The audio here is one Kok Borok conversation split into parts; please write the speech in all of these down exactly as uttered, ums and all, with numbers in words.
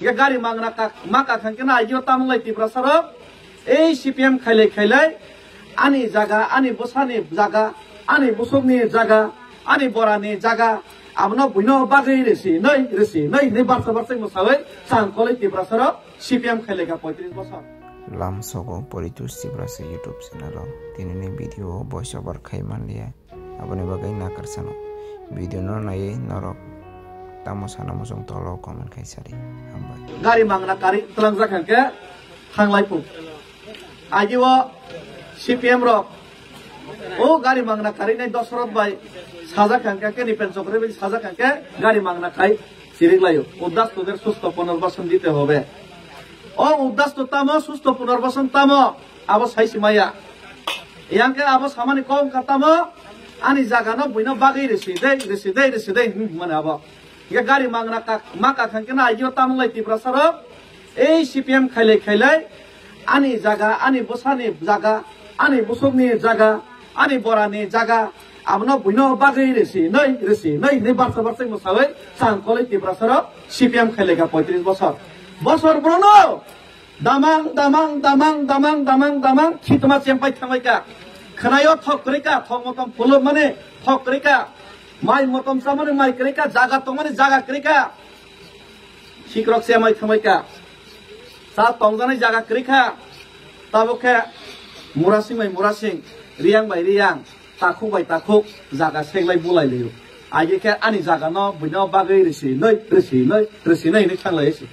Hinkhe gari mangna kak, ma kak hinkhe na aigio tamung lai Tiprasa rok. Ei C P M khailai khailai ani jaga, ani bwsani jaga, ani bwswkni jaga, ani borani jaga, abono buino bagwi risi nai, risi nai hinwi barsa barsa mwsawi chang kolai Tiprasa rok C P M khailai kha poitris bosor. Lamsogo Poritos Tiprasa YouTube channel o tinini video voice over khai manliya. Aboni bagwi nakarchano. Video no naiwi norok tamo sana muchung tolo comment khai sadi. Hambai. Gari mangna kari tlangjak hinkhe thanglai phu. Agi o C P M rok o gari mangna kari nai Dosoroth bai sajak hinkhe, Nipen Chokri bai sajak hinkhe gari mangna khai chirik laio. Uddas tuder susto punorbashan dite hobe. O uddas tu tamo, susto punorbashan tamo, abo sai si maya. Yang khe abo samani kok wngkha tamo, ani jaga no buino bagwi risi dei, risi dei, risi dei hinwi hwnmani abo. Hinkhe gari mangna kak, ma kak hinkhe na aigio tamung lai Tiprasa rok, ei C P M khailai khailai ani jaga, ani bwsani jaga, ani bwswkni jaga, ani borani jaga, abono buino bagwi risi nai, risi nai hinwi barsa barsa mwsawi chang kolai Tiprasa rok C P M khailai kha poitris bosor. Bosor brono Damang, damang, damang, damang, damang, damang, khitma chempai thangbai ka. Khwnaio thok kwrwi ka, thok motom phuluk mani thok kwrwi ka. Mai motom chamani mai kwrwi ka, jaga tongmani jaga kwrwi ka. Sikrok chemai thangbai ka. Cha tongjanai jaga kwrwi kha. Tabuk khe murasing bai murasing, riyang bai riyang, takhuk bai takhuk, jaga seglai bulai laio. Agi khe ani jaga no buino bagwi risi nai, risi nai, risi nai hinwi thanglai si.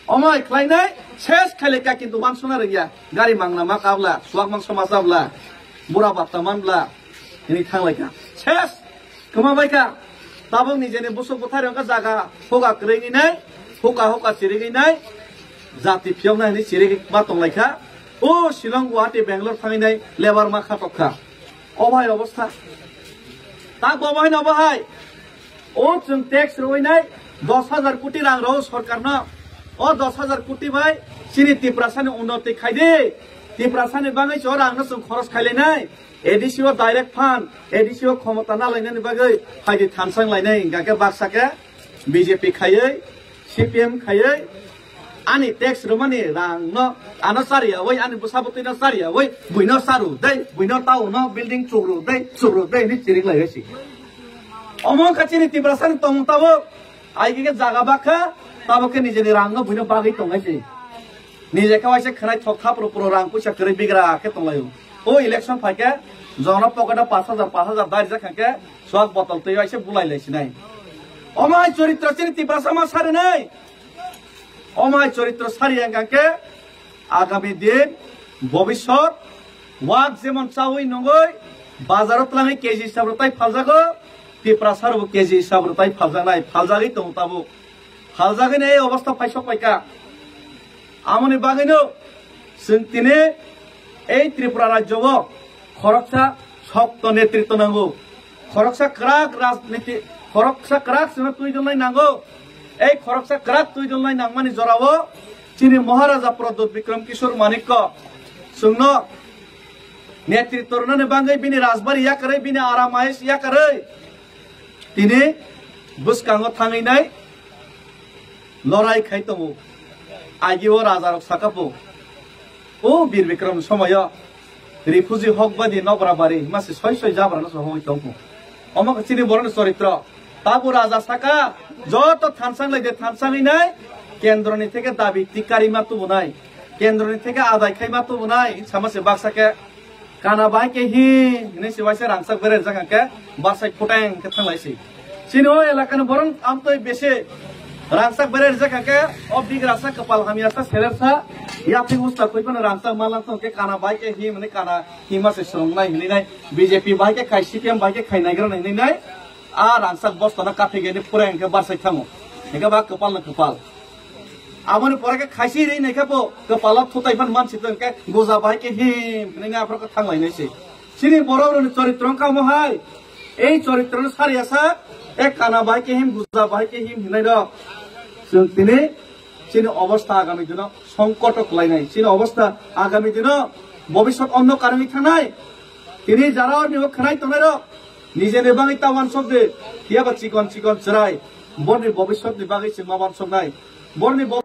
Omo hai khlainai ses khailai ka, kintu wansukna rwngya. Gari mangna ma kabla, suak mangso ma chabla, bura batta manbla, hini thanglai ka. Ses kwma bai ka. Tabuk nijeni busuk bwthari wngkha jaga huka kwrwi nai, huka huka chirigwi nai, jati phiyokna hini chirigwi ma tonglai kha. O Shillong, Guwahati, Bangalore thangwi nai lebar ma khatok kha. Obo hai obostha. Tak bo obo hai no obo hai. O chwng tax rwinai dos hajar koti rang rw sorkarno. O dos hajar koti bai chini Tiprasani unnoti khaidi. Tiprasani bagwi o rangno chwng khoros khailainai. A D C o direct fund, A D C o khomota nalainani bagwi phaidi thansang lainai, hingkha khe baksa khe B J P khaiwi, C P M khaiwi, ani tax rwmani rangno ano chariyawi, ani bwsa bwtwino chariyawi, buino charu dei, buino tauno building chukru dei, chukru dei hinwi chirik lai si. Omo wngkha chini Tiprasani tongmung tabuk, ai khe jaga bakha, tabuk khe nijeni rangno buino bagwi tongnai si. Nije khe waisa khwnai thok thapro pro rang puisa kwrwi bigra khe tonglaio. O election phaikhe jongno pocket o pash hajar, pash hajar dari jak khe swak botol twi waisa bulai lai sinai. Omo hai choritro chini Tiprasa ma sarinai. Omo hai choritro sari yang khe agami din, bobisot, wak jemon chawi nungoi, bazaro tlangwi K G hisab rwtai phaljago, Tiprasa rwbo K G hisab rwtai phaljaknai, phaljagwi tongo tabuk. Phaljagwino ei obostha phaisok paikha. Amoni bagwino chwng tini ei Tripura rajyo o khoroksa sokto netritwo nango. Khoroksa kwrak rajniti, khoroksa kwrak chwngno twi donlai nango. Ei khoroksa kwrak twi donlai nangmani jorao chini Maharaja Pradyut Bikram Kishore Manikya chwngno netritwo rwnani bagwi bini rajbari yakarwi, bini aram ayes yakarwi tini bwskango thangwi nai lorai khai tongo. Agi o raja rok saka po, o Bir Bikram somoyo refugee hok badi nokra bari masi soi soi jabra no sohoi tongpo. Omo khe chini boroni choritro. Tabu raja saka joto thansang lai de thansang nai kendro ni theke dabi tikari ma tubu nai, kendro ni theke adai khai ma tubu nai sama se baksa khe. Kana bahai khe hi hinwi se waisa rangchak bererjak hwnkhe barsai phuteng khe thanglai si. Chini o elakani borok amtwi besi rangchak bererjak hwnkhe o bigrasa kwpal hamyasa serersa yapri usta khuiphano rangchak manlak hwnkhe kana bahai khe hi hinwi kana hima se swrwngnai hinwi nai B J P bahai khe khai C P M bahai khe khai naigra hinwi nai a rangchak bostano kaphigeni phureng hwnkhe barsai thango hwnkhe ba kwpalno kwpal. Aboni pore khe khaisi ri naikhe bo kwpalo thutai phan mansi tong khe goja bahai khe him hinwi aphro khe thanglai nai se. Chini borok rokni choritro wngkha omo hai. Ei choritrono sariya sa, e kana bahai khe him, goja bahai khe him hinai rok. Chwng tini chini obostha agami dino songkoto kwlai nai. Chini obostha agami dino bobisot onno karwi thangnai. Tini jara orni bo khwnai tongnai rok. Nijeni bagwi ta wansok de, phiya ba chikon chikon chwrai, borni bobisotni bagwi se ma wansoknai. Borni bo